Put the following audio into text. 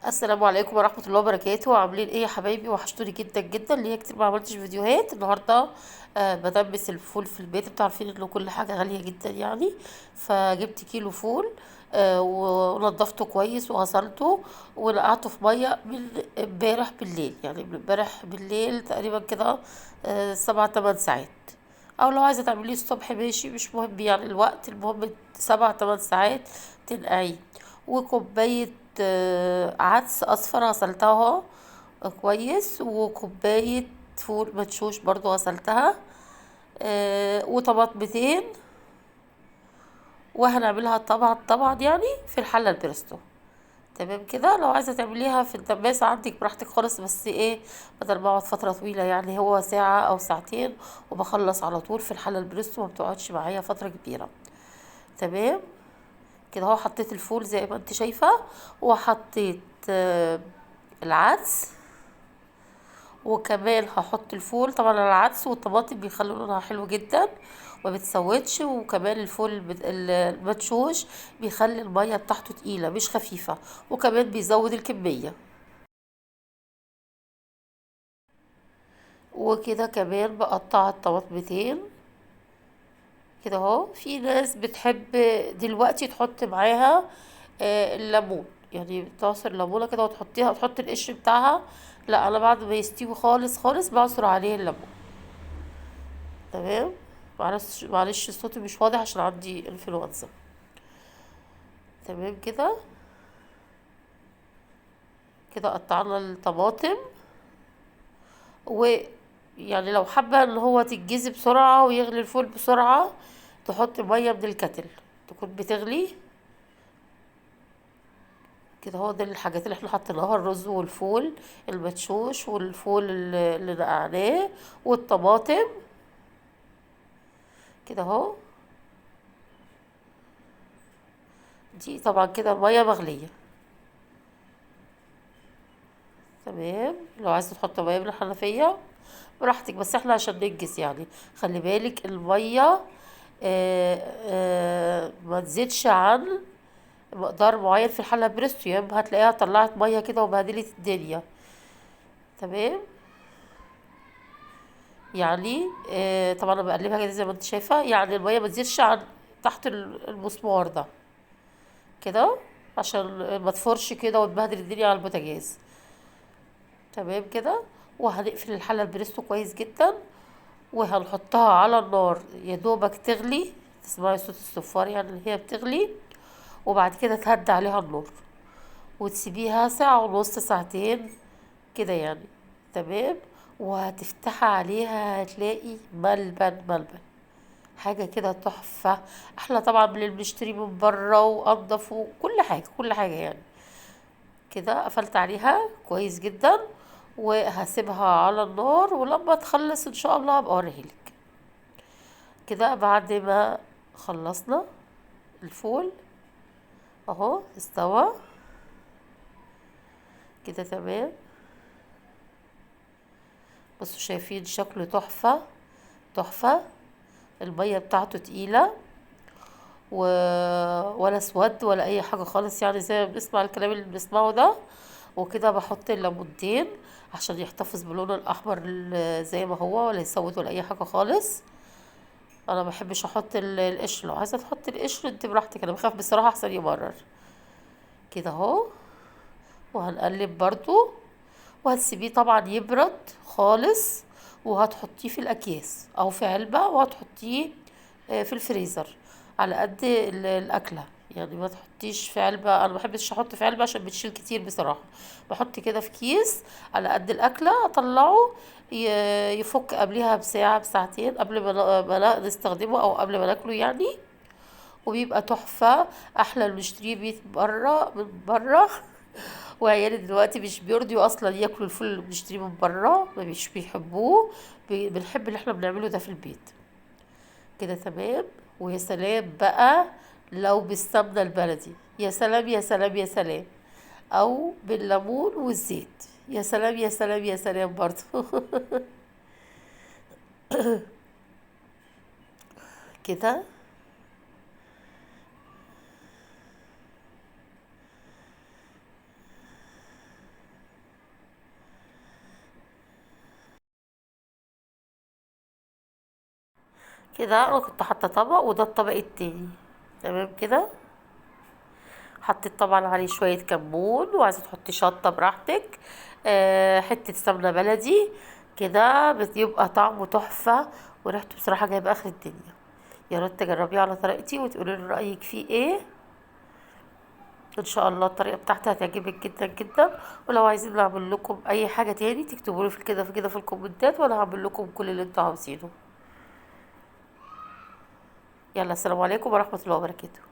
السلام عليكم ورحمة الله وبركاته. عاملين ايه يا حبايبي؟ وحشتوني جدا جدا. ليا كتير ما عملتش فيديوهات. النهارده بدمس الفول في البيت. انتوا عارفين ان كل حاجة غالية جدا يعني، فجبت كيلو فول، ونضفته كويس وغسلته ونقعته في مية من امبارح بالليل، يعني من امبارح بالليل تقريبا كده، 7 8 ساعات، او لو عايزة تعمليه الصبح ماشي، مش مهم يعني الوقت، المهم 7 8 ساعات تنقعيه. وكوباية عدس اصفر غسلتها كويس، وكوباية فول مدشوش برضو غسلتها، وطماطمتين، وهنعملها طبعا في الحلة البريستو. تمام كده. لو عايزة تعمليها في الدباسة عندك براحتك خالص، بس بدل ما اقعد فترة طويلة، يعني هو ساعة او ساعتين وبخلص على طول في الحلة البريستو، ما بتقعدش معايا فترة كبيرة. تمام كده اهو. حطيت الفول زي ما انت شايفة، وحطيت العدس، وكمان هحط الفول. طبعا العدس والطماطم بيخلوا لونها حلو جدا وما بتسودش، وكمان الفول المدشوش بيخلي المية بتاعته تقيلة مش خفيفة، وكمان بيزود الكمية. وكده كمان بقطع الطماطمتين كده اهو. في ناس بتحب دلوقتي تحط معاها الليمون، يعني تعصر ليمونة كده وتحطيها، تحط القشر بتاعها. لا، انا بعد ما يستوي خالص خالص بعصر عليه الليمون. تمام. معلش صوتي مش واضح عشان عندي انفلونزا. تمام كده. كده قطعنا الطماطم، ويعني لو حابة ان هو تتجزي بسرعة ويغلي الفول بسرعة، تحط مية من الكتل تكون بتغلي كده اهو. دي الحاجات اللي احنا حطيناها، الرز والفول المدشوش والفول اللي نقعناه والطماطم كده اهو. دي طبعا كده المية مغلية. تمام. لو عايزة تحط مية من الحنفية براحتك، بس احنا عشان ننجز يعني. خلي بالك المية، ما تزيدش عن مقدار معين في الحلة بريستو، يا اما هتلاقيها طلعت مية كده وبهدلت الدنيا. تمام. طبعا انا بقلبها كده زي ما انت شايفة، يعني المية ما تزيدش عن تحت المسمار ده كده، عشان ما تفرش كده وتبهدل الدنيا على البوتاجاز. تمام كده. وهنقفل الحلة البريستو كويس جدا، وهنحطها على النار يا دوبك تغلي، تسمعي صوت الصفار يعني اللي هي بتغلي، وبعد كده تهدي عليها النار وتسيبيها ساعة ونص ساعتين كده يعني. تمام. وهتفتحي عليها هتلاقي ملبن، ملبن حاجة كده تحفة، احلى طبعا من اللي بنشتريه من بره وانضف وكل حاجة، كل حاجة يعني كده. قفلت عليها كويس جدا وهسيبها على النار، ولما تخلص ان شاء الله هبقى اوريها لك. كده بعد ما خلصنا الفول اهو استوى كده. تمام. بصوا شايفين شكله تحفة تحفة، المية بتاعته تقيلة ولا اسود ولا اي حاجة خالص، يعني زي ما بنسمع الكلام اللي بنسمعه ده. وكده بحط الليمونتين عشان يحتفظ بلونه الاحمر زي ما هو، ولا يسود ولا اي حاجة خالص. انا ما بحبش احط القشر، لو عايزة تحط القشر انت براحتك، انا بخاف بصراحة احسن يمرر كده اهو. وهنقلب برضو، وهتسيبيه طبعا يبرد خالص، وهتحطيه في الاكياس او في علبة، وهتحطيه في الفريزر على قد الاكلة، يعني ما تحطيش في علبة. انا ما بحبش احط في علبة عشان بتشيل كتير بصراحة، بحط كده في كيس على قد الاكلة، اطلعه يفك قبلها بساعة بساعتين قبل ما نستخدمه او قبل ما ناكله يعني، وبيبقى تحفة، احلى من نشتريه بيت من بره. وعيالي دلوقتي مش بيرضوا اصلا ياكلوا الفول اللي بنشتريه من بره، ما مش بيحبوه، بنحب اللي احنا بنعمله ده في البيت كده. تمام. ويا سلام بقى لو بالسمنة البلدي، يا سلام يا سلام يا سلام، او بالليمون والزيت، يا سلام يا سلام يا سلام برضو. كده. كده انا كنت حاطه طبق، وده الطبق التاني. تمام كده. حطيت طبعا عليه شوية كمون، وعايزه تحطي شطه براحتك، حتة سمنه بلدي كده، بيبقى طعمه تحفة وريحته بصراحة جايبه اخر الدنيا. يا ريت تجربيه على طريقتي وتقولي لي رايك فيه ايه. ان شاء الله الطريقة بتاعتي هتعجبك جدا جدا. ولو عايزين نعمل لكم اي حاجة تاني تكتبوا لي في كده في الكومنتات، وانا هعمل لكم كل اللي انتوا عاوزينه. يلا السلام عليكم ورحمة الله وبركاته.